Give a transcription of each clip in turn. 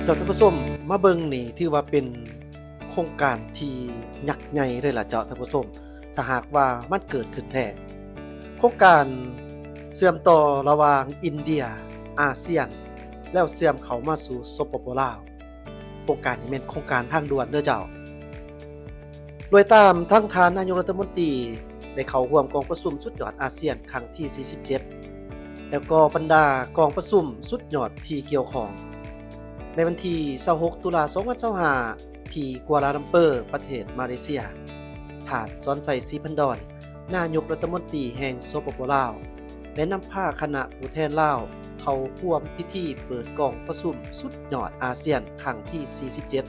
ເຈົ້າທ່ານຜູ້ຊົມ ມາເບິ່ງນີ້ ຖືວ່າເປັນໂຄງການທີ່ຍັກໃຫຍ່ເລີຍລະເຈົ້າທ່ານຜູ້ຊົມ ຖ້າຫາກວ່າມັນເກີດຂຶ້ນແທ້. ໂຄງການເຊື່ອມຕໍ່ລະຫວ່າງອິນເດຍ, ອາຊຽນ ແລ້ວເຊື່ອມເຂົ້າມາສູ່ ສປປ ລາວ. ໂຄງການນີ້ແມ່ນໂຄງການທາງດ່ວນເດີເຈົ້າ. ໂດຍຕາມທັງທ່ານນາຍົກລັດຖະມົນຕີໄດ້ເຂົ້າຮ່ວມກອງປະຊຸມສຸດຍອດອາຊຽນຄັ້ງທີສີ່ສິບເຈັດ ແລ້ວກໍບັນດາກອງປະຊຸມສຸດຍອດທີ່ກ່ຽວຂ້ອງ ໃນວັນທີຊາວຫົກ ຕຸລາ ສອງພັນຊາວຫ້າ ທີ່ກົວລາລັມເປີ ປະເທດມາເລເຊຍ. ທ່ານ ສອນໄຊ ສີພັນດອນ ນາຍົກລັດຖະມົນຕີແຫ່ງ ສປປ ລາວ ໄດ້ນຳພາຄະນະຜູ້ແທນລາວເຂົ້າຮ່ວມພິທີເປີດກອງປະຊຸມສຸດຍອດອາຊຽນຄັ້ງທີສີ່ສິບເຈັດ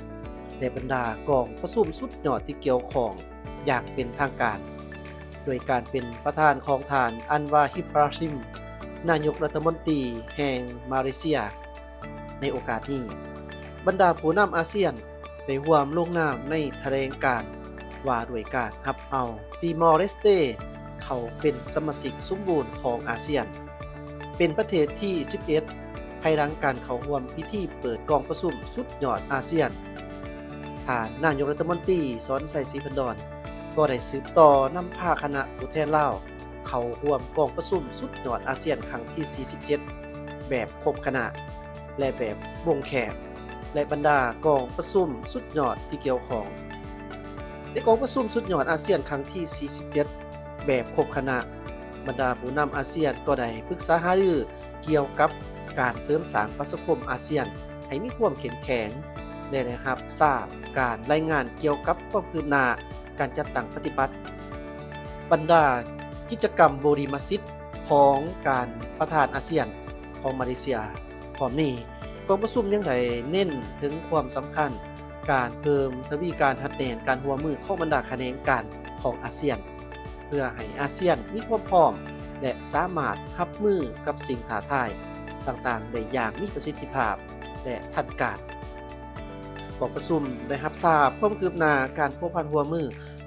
ແລະ ບັນດາກອງປະຊຸມສຸດຍອດທີ່ກ່ຽວຂ້ອງຢ່າງເປັນທາງການ ໂດຍການເປັນປະທານຂອງທ່ານ ອັນວາ ອິບຣາຮິມ ນາຍົກລັດຖະມົນຕີແຫ່ງມາເລເຊຍ. ໃນໂອກາດນີ້ ບັນດາຜູ້ນຳອາຊຽນໄດ້ຮ່ວມລົງນາມໃນຖະແຫຼງການວ່າດ້ວຍການຮັບເອົາຕີມໍເລສເຕເຂົ້າເປັນສະມາຊິກສົມບູນຂອງອາຊຽນ ເປັນປະເທດທີສິບເອັດ ພາຍຫຼັງການເຂົ້າຮ່ວມພິທີເປີດກອງປະຊຸມສຸດຍອດອາຊຽນ. ທ່ານນາຍົກລັດຖະມົນຕີ ສອນໄຊ ສີພັນດອນ ກໍໄດ້ສືບຕໍ່ນຳພາຄະນະຜູ້ແທນລາວເຂົ້າຮ່ວມກອງປະຊຸມສຸດຍອດອາຊຽນຄັ້ງທີສີ່ສິບເຈັດ ແບບຄົບຄະນະ ແລະ ແບບວົງແຄບ ແລະ ບັນດາກອງປະຊຸມສຸດຍອດທີ່ກ່ຽວຂ້ອງ. ໃນກອງປະຊຸມສຸດຍອດອາຊຽນຄັ້ງທີສີ່ສິບເຈັດ ແບບຄົບຄະນະ, ບັນດາຜູ້ນຳອາຊຽນກໍໄດ້ປຶກສາຫາລືກ່ຽວກັບການເສີມສ້າງປະຊາຄົມອາຊຽນໃຫ້ມີຄວາມເຂັ້ມແຂງ ແລະ ໄດ້ຮັບຊາບການລາຍງານກ່ຽວກັບຄວາມຄືບໜ້າການຈັດຕັ້ງປະຕິບັດບັນດາກິດຈະກຳບໍລິມະສິດຂອງການປະທານອາຊຽນຂອງມາເລເຊຍ. ພ້ອມນີ້, ກອງປະຊຸມຍັງໄດ້ເນັ້ນເຖິງຄວາມສຳຄັນການເພີ່ມທະວີການຮັດແໜ້ນການຮ່ວມມືຂອງບັນດາຂະແໜງການຂອງອາຊຽນ ເພື່ອໃຫ້ອາຊຽນມີຄວາມພ້ອມ ແລະ ສາມາດຮັບມືກັບສິ່ງທ້າທາຍຕ່າງໆໄດ້ຢ່າງມີປະສິດທິພາບ ແລະ ທັນການ. ກອງປະຊຸມໄດ້ຮັບຊາບຄວາມຄືບໜ້າການພົວພັນຮ່ວມມື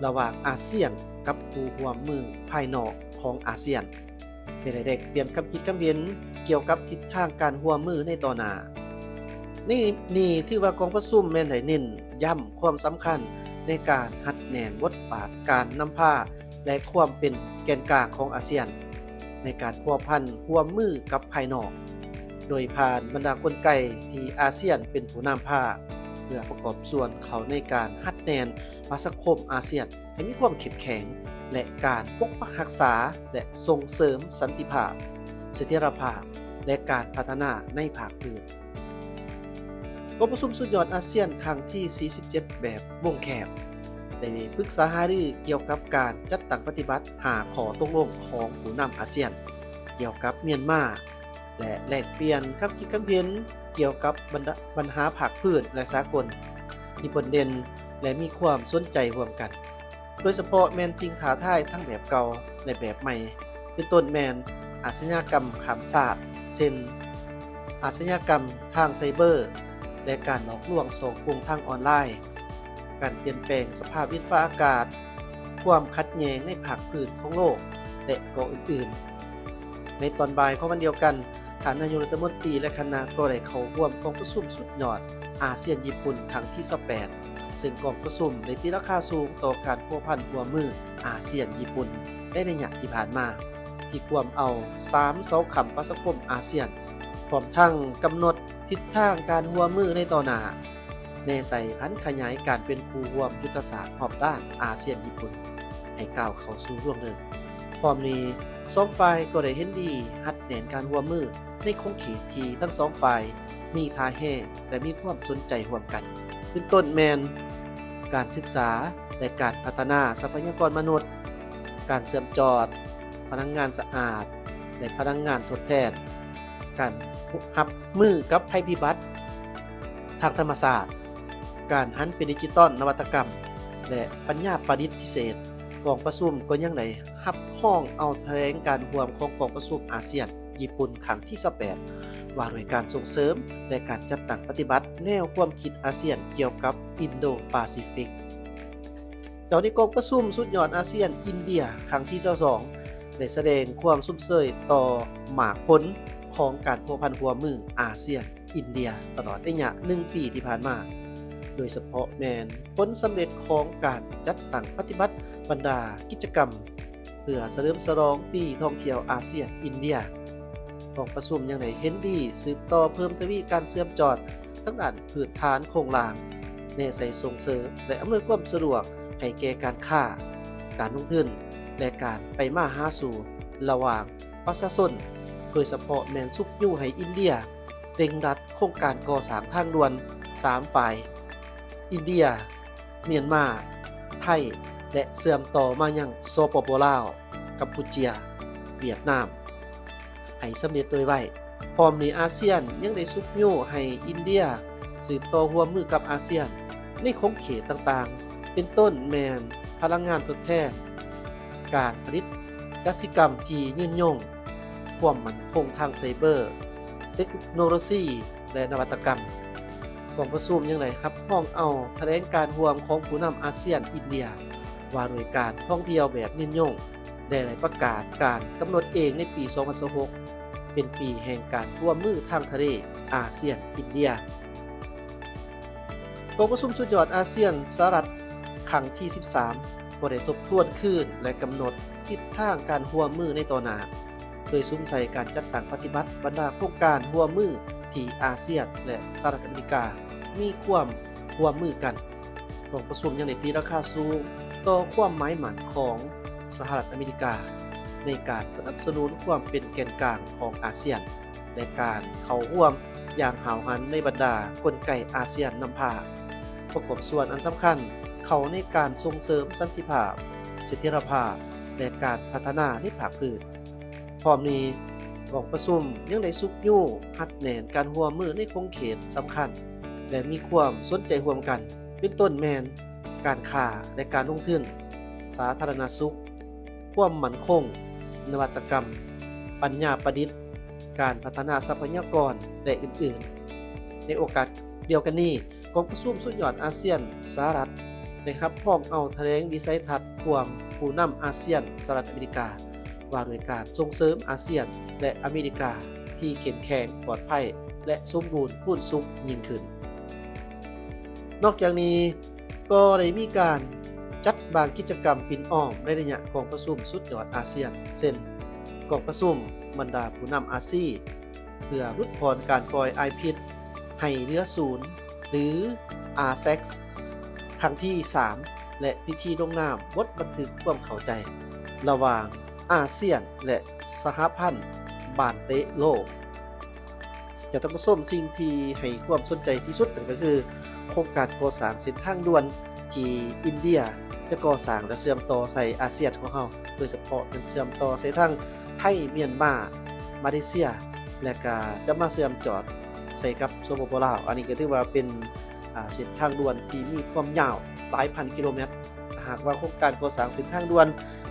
ລະຫວ່າງອາຊຽນກັບຄູ່ຮ່ວມມືພາຍນອກຂອງອາຊຽນ ແລະ ໄດ້ແລກປ່ຽນຄຳຄິດຄຳເຫັນກ່ຽວກັບທິດທາງການຮ່ວມມືໃນຕໍ່ໜ້າ. ໃນນີ້ຖືວ່າກອງປະຊຸມແມ່ນໄດ້ເນັ້ນຢ້ຳຄວາມສຳຄັນໃນການຮັດແໜ້ນບົດບາດການນຳພາ ແລະ ຄວາມເປັນແກນກາງຂອງອາຊຽນ ໃນການພົວພັນຮ່ວມມືກັບພາຍນອກ ໂດຍຜ່ານບັນດາກົນໄກທີ່ອາຊຽນເປັນຜູ້ນຳພາ ເພື່ອປະກອບສ່ວນເຂົ້າໃນການຮັດແໜ້ນປະຊາຄົມອາຊຽນໃຫ້ມີຄວາມເຂັ້ມແຂງ ແລະ ການປົກປັກຮັກສາ ແລະ ສົ່ງເສີມສັນຕິພາບ, ສະຖຽນລະພາບ ແລະ ການພັດທະນາໃນພາກພື້ນ. ກອງປະຊຸມສຸດຍອດອາຊຽນຄັ້ງທີສີ່ສິບເຈັດ ແບບວົງແຄບ ໄດ້ປຶກສາຫາລືກ່ຽວກັບການຈັດຕັ້ງປະຕິບັດຫ້າຂໍ້ຕົກລົງຂອງຜູ້ນຳອາຊຽນ ກ່ຽວກັບມຽນມາ ແລະ ແລກປ່ຽນຄຳຄິດຄຳເຫັນກ່ຽວກັບບັນດາ ບັນຫາພາກພື້ນ ແລະ ສາກົນທີ່ເພິ່ນເດັ່ນ ແລະ ມີຄວາມສົນໃຈຮ່ວມກັນ. ໂດຍສະເພາະແມ່ນສິ່ງທ້າທາຍທັງແບບເກົ່າ ແລະ ແບບໃໝ່ ເປັນຕົ້ນແມ່ນອາຊະຍາກຳຂ້າມຊາດ ເຊັ່ນ ອາຊະຍາກຳທາງໄຊເບີ ແລະ ການຫຼອກລວງສໍ້ໂກງທາງອອນລາຍ, ການປ່ຽນແປງສະພາບດິນຟ້າອາກາດ, ຄວາມຂັດແຍ່ງໃນພາກພື້ນຂອງໂລກ ແລະ ກໍອື່ນໆ. ໃນຕອນບ່າຍຂອງວັນດຽວກັນ, ທ່ານນາຍົກລັດຖະມົນຕີ ແລະ ຄະນະກໍໄດ້ເຂົ້າຮ່ວມກອງປະຊຸມສຸດຍອດອາຊຽນຍີ່ປຸ່ນຄັ້ງທີຊາວແປດ ເຊິ່ງກອງປະຊຸມໄດ້ຕີລາຄາສູງຕໍ່ການພົວພັນຮ່ວມມືອາຊຽນຍີ່ປຸ່ນໃນໄລຍະທີ່ຜ່ານມາ ທີ່ກວມເອົາສາມເສົາຄ້ຳປະຊາຄົມອາຊຽນ ພ້ອມທັງກຳນົດທິດທາງການຮ່ວມມືໃນຕໍ່ໜ້າ, ແນໃສ່ຜັນຂະຫຍາຍການເປັນຄູ່ຮ່ວມຍຸດທະສາດຮອບດ້ານອາຊຽນຍີ່ປຸ່ນໃຫ້ກ້າວເຂົ້າສູ່ລວງເລິກ. ພ້ອມນີ້, ສອງຝ່າຍກໍໄດ້ເຫັນດີຮັດແໜ້ນການຮ່ວມມື ໃນຂົງເຂດທີ່ທັງສອງຝ່າຍມີທ່າແຮງ ແລະ ມີຄວາມສົນໃຈຮ່ວມກັນ ເປັນຕົ້ນແມ່ນການສຶກສາ ແລະ ການພັດທະນາຊັບພະຍາກອນມະນຸດ, ການເຊື່ອມຈອດ, ພະລັງງານສະອາດ ແລະ ພະລັງງານທົດແທນ, ການຮັບມືກັບໄພພິບັດທາງທຳມະຊາດ, ການຫັນເປັນດິຈິຕອນນະວັດຕະກຳ ແລະ ປັນຍາປະດິດພິເສດ. ກອງປະຊຸມກໍຍັງໄດ້ຮັບຮອງເອົາຖະແຫຼງການຮ່ວມຂອງກອງປະຊຸມອາຊຽນ ຍີ່ປຸ່ນຄັ້ງທີຊາວແປດ ວ່າດ້ວຍການສົ່ງເສີມ ແລະ ການຈັດຕັ້ງປະຕິບັດແນວຄວາມຄິດອາຊຽນກ່ຽວກັບອິນໂດປາຊີຟິກ. ເຈົ້າ ໃນກອງປະຊຸມສຸດຍອດອາຊຽນອິນເດຍຄັ້ງທີຊາວສອງ ໄດ້ສະແດງຄວາມຊົມເຊີຍຕໍ່ໝາກຜົນຂອງການພົວພັນຮ່ວມມືອາຊຽນ ອິນເດຍຕະຫຼອດໄລຍະໜຶ່ງປີທີ່ຜ່ານມາ, ໂດຍສະເພາະແມ່ນຜົນສຳເລັດຂອງການຈັດຕັ້ງປະຕິບັດບັນດາກິດຈະກຳ ເພື່ອສະເຫຼີມສະຫຼອງປີທ່ອງທ່ຽວອາຊຽນອິນເດຍ. ກອງປະຊຸມຍັງໄດ້ເຫັນດີສືບຕໍ່ເພີ່ມທະວີການເຊື່ອມຈອດທາງດ້ານພື້ນຖານໂຄງລ່າງ, ແນໃສ່ສົ່ງເສີມ ແລະ ອຳນວຍຄວາມສະດວກໃຫ້ແກ່ການຄ້າ, ການລົງທຶນ ແລະ ການໄປມາຫາສູ່ລະຫວ່າງປະຊາຊົນ, ໂດຍສະເພາະແມ່ນຊຸກຍູ້ໃຫ້ອິນເດຍເລັ່ງລັດໂຄງການກໍ່ສ້າງທາງດ່ວນສາມສາຍ ອິນເດຍ, ມຽນມາ, ໄທ ແລະ ເຊື່ອມຕໍ່ມາຍັງ ສປປ ລາວ, ກຳປູເຈຍ, ຫວຽດນາມ ໃຫ້ສຳເລັດໂດຍໄວ. ພ້ອມນີ້ອາຊຽນຍັງໄດ້ຊຸກຍູ້ໃຫ້ອິນເດຍສືບຕໍ່ຮ່ວມມືກັບອາຊຽນໃນຂົງເຂດຕ່າງໆ ເປັນຕົ້ນແມ່ນພະລັງງານທົດແທນ, ການຜະລິດກະສິກຳທີ່ຍືນຍົງ, ຄວາມໝັ້ນຄົງທາງໄຊເບີ, ເຕັກໂນໂລຊີ ແລະ ນະວັດຕະກຳ. ກອງປະຊຸມຍັງໄດ້ຮັບຮອງເອົາຖະແຫຼງການຮ່ວມຂອງຜູ້ນຳອາຊຽນອິນເດຍ ວ່າດ້ວຍການທ່ອງທ່ຽວແບບຍືນຍົງ ແລະ ໄດ້ປະກາດການກຳນົດເອງໃນປີສອງພັນຊາວຫົກ ເປັນປີແຫ່ງການຮ່ວມມືທາງທະເລອາຊຽນອິນເດຍ. ກອງປະຊຸມສຸດຍອດອາຊຽນ-ສະຫະລັດຄັ້ງທີສິບສາມ ກໍໄດ້ທົບທວນຄືນ ແລະ ກຳນົດທິດທາງການຮ່ວມມືໃນຕໍ່ໜ້າ, ໂດຍສຸມໃສ່ການຈັດຕັ້ງປະຕິບັດບັນດາໂຄງການຮ່ວມມືທີ່ອາຊຽນ ແລະ ສະຫະລັດອາເມລິກາມີຄວາມຮ່ວມມືກັນ. ກອງປະຊຸມຍັງໄດ້ຕີລາຄາສູງຕໍ່ຄວາມໝາຍໝັ້ນຂອງສະຫະລັດອາເມລິກາ ໃນການສະໜັບສະໜູນຄວາມເປັນແກ່ນກາງຂອງອາຊຽນ ແລະ ການເຂົ້າຮ່ວມຢ່າງຫ້າວຫັນໃນບັນດາກົນໄກອາຊຽນນຳພາ, ປະກອບສ່ວນອັນສຳຄັນເຂົ້າໃນການສົ່ງເສີມສັນຕິພາບ, ສະຖຽນລະພາບ ແລະ ການພັດທະນາໃນພາກພື້ນ. ພ້ອມນີ້, ກອງປະຊຸມຍັງໄດ້ຊຸກຍູ້ຮັດແໜ້ນການຮ່ວມມືໃນຂົງເຂດສຳຄັນ ແລະ ມີຄວາມສົນໃຈຮ່ວມກັນ ເປັນຕົ້ນແມ່ນການຄ້າ ແລະ ການລົງທຶນ, ສາທາລະນະສຸກ, ຄວາມໝັ້ນຄົງ, ນະວັດຕະກຳ, ປັນຍາປະດິດ, ການພັດທະນາຊັບພະຍາກອນ ແລະ ອື່ນໆ. ໃນໂອກາດດຽວກັນນີ້, ກອງປະຊຸມສຸດຍອດອາຊຽນ-ສະຫະລັດ ໄດ້ຮັບຮອງເອົາຖະແຫຼງວິໄສທັດຮ່ວມຜູ້ນຳອາຊຽນ-ສະຫະລັດອາເມລິກາ ວ່າດ້ວຍການສົ່ງເສີມອາຊຽນ ແລະ ອາເມລິກາທີ່ເຂັ້ມແຂງ, ປອດໄພ ແລະ ສົມບູນພູນສຸກຍິ່ງຂຶ້ນ. ນອກຈາກນີ້, ກໍໄດ້ມີການຈັດບາງກິດຈະກຳປິ່ນອ້ອມໃນໄລຍະກອງປະຊຸມສຸດຍອດອາຊຽນ ເຊັ່ນ ກອງປະຊຸມບັນດາຜູ້ນຳອາຊີ ເພື່ອຫຼຸດຜ່ອນການປ່ອຍອາຍພິດໃຫ້ເຫຼືອສູນ ຫຼື ອາເຊັກ ຄັ້ງທີສາມ ແລະ ພິທີລົງນາມບົດບັນທຶກຄວາມເຂົ້າໃຈລະຫວ່າງອາຊຽນ ແລະ ສະຫະພັນບານເຕະໂລກ. ຈາກທ່ານຜູ້ຊົມ, ສິ່ງທີ່ໃຫ້ຄວາມສົນໃຈທີ່ສຸດນັ້ນກໍຄື ໂຄງການກໍ່ສ້າງເສັ້ນທາງດ່ວນທີ່ອິນເດຍຈະກໍ່ສ້າງ ແລະ ເຊື່ອມຕໍ່ໃສ່ອາຊຽນຂອງເຮົາ, ໂດຍສະເພາະແມ່ນເຊື່ອມຕໍ່ໃສ່ທັງໄທ, ມຽນມາ, ມາເລເຊຍ ແລະ ກະຈະມາເຊື່ອມຈອດໃສ່ກັບ ສປປ ລາວ. ອັນນີ້ກໍຖືວ່າເປັນ ອາ ເສັ້ນທາງດ່ວນທີ່ມີຄວາມຍາວຫຼາຍພັນກິໂລແມັດ. ຖ້າຫາກວ່າໂຄງການກໍ່ສ້າງເສັ້ນທາງດ່ວນ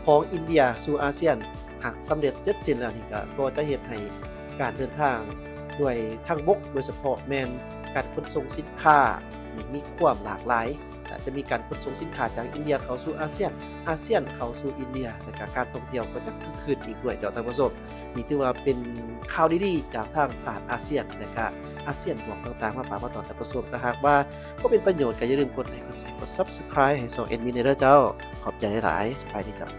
ຂອງອິນເດຍສູ່ອາຊຽນ ຫາກສຳເລັດເສັດສິ້ນແລ້ວນີ້ ກໍ ກໍຈະເຮັດໃຫ້ການເດີນທາງດ້ວຍທາງບົກ, ໂດຍສະເພາະແມ່ນການຂົນສົ່ງສິນຄ້ານີ້ ມີຄວາມຫຼາກຫຼາຍ ແລະ ຈະມີການຂົນສົ່ງສິນຄ້າຈາກອິນເດຍເຂົ້າສູ່ອາຊຽນ, ອາຊຽນເຂົ້າສູ່ອິນເດຍ, ແລະ ກະການທ່ອງທ່ຽວກໍຈະຄຶກຄື້ນອີກດ້ວຍເຈົ້າທ່ານຜູ້ຊົມ. ນີ້ຖືວ່າເປັນຂ່າວດີໆຈາກທາງຊາດອາຊຽນ ແລະ ກະອາຊຽນບວກຕ່າງໆ ມາຝາກມາຕ້ອນທ່ານຜູ້ຊົມ. ຖ້າຫາກວ່າພໍເປັນປະໂຫຍດ ກໍຢ່າລືມກົດໄລຄ໌ ກົດແຊ ກົດ Subscribe ໃຫ້ຊ່ອງແອດມິນແດ່ເດີເຈົ້າ. ຂອບໃຈຫຼາຍໆ. ສະບາຍດີເຈົ້າ.